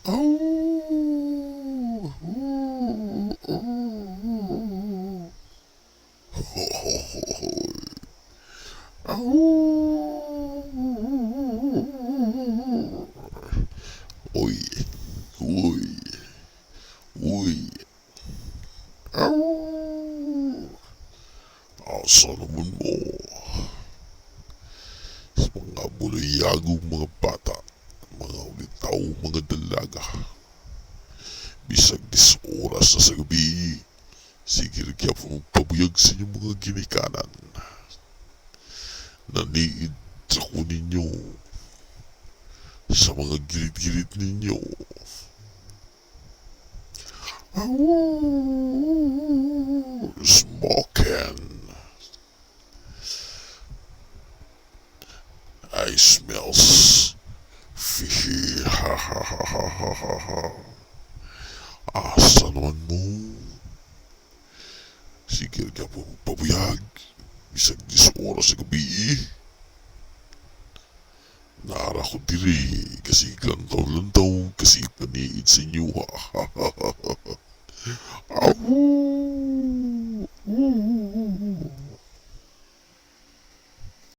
Au! Au! Au! Ho, ho, ho, ho. Au! Uy! Uy! Uy! Au! Asa naman mo? Sa mga buluyagong mga bata, mga ulitaw, mga dalaga. Bisag 10 oras na sa gabi, sige ra gyapon pabuyag sa inyong mga ginikanan. Naniid sa ko ninyo sa mga gilid-gilid ninyo. Au! Smoking. I smells fishy. Ha ha ha ha ha ha ha. Asa naman mo? Sige ra gyapon pabuyag. Bisag 10 oras sa gabi. Naara ko diri kasi lantaw-lantaw kasi naniid sa inyo. Ha ha ha ha ha. Au!